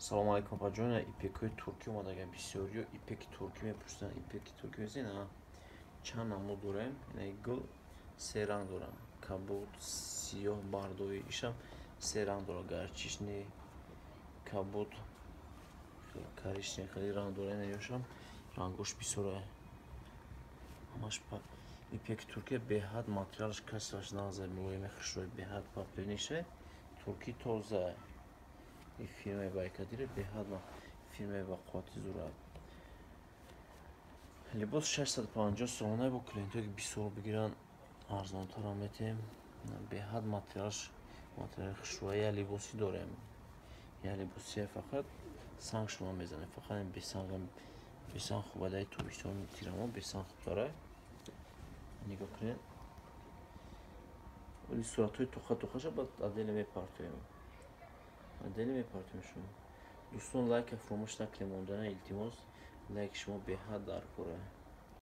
Салому алайкум, апаҷон. Ипекҳои туркӣ омадага. Бисёриё ипеки туркӣ мепурсанд. Ипеки туркӣ мезанед, чанд намуд дорем. Инаи гул се ранг дорам: кабуд, сиёҳ, бардоӣ. Ишам се ранг дорад: горчичный, кабуд, коричневый, хеле ранг дора. Инаёшам рангош бисёра. Ҳамаш ипеки туркия, беҳад материалаш, качествоаш нағзе, мулоими, хушрӯй, беҳад поплинише, туркӣ, тоза. И фирмаи Байкадире, беҳад фирмаи бақуввати зура. Либос 650 сомона. Бо клиентое ки бисёр бигиранд, арзонтарам метем. Беҳад материалаш материали хушрӯя. Я либосӣ дорем, я либосия, фақат санг шумо мезанем, фақат бесанг. Бесанг хуба, даи тобистон, тирамо бесанг хубтара. Нигоҳ кунед, оли суратҳои тоха тохаша баъд отдельно мепартоем, отдельно мепартоем. Шумо, дӯстон, лайка фуромӯш накунед мондана, илтимос. Лайки шумо беҳад дар кора.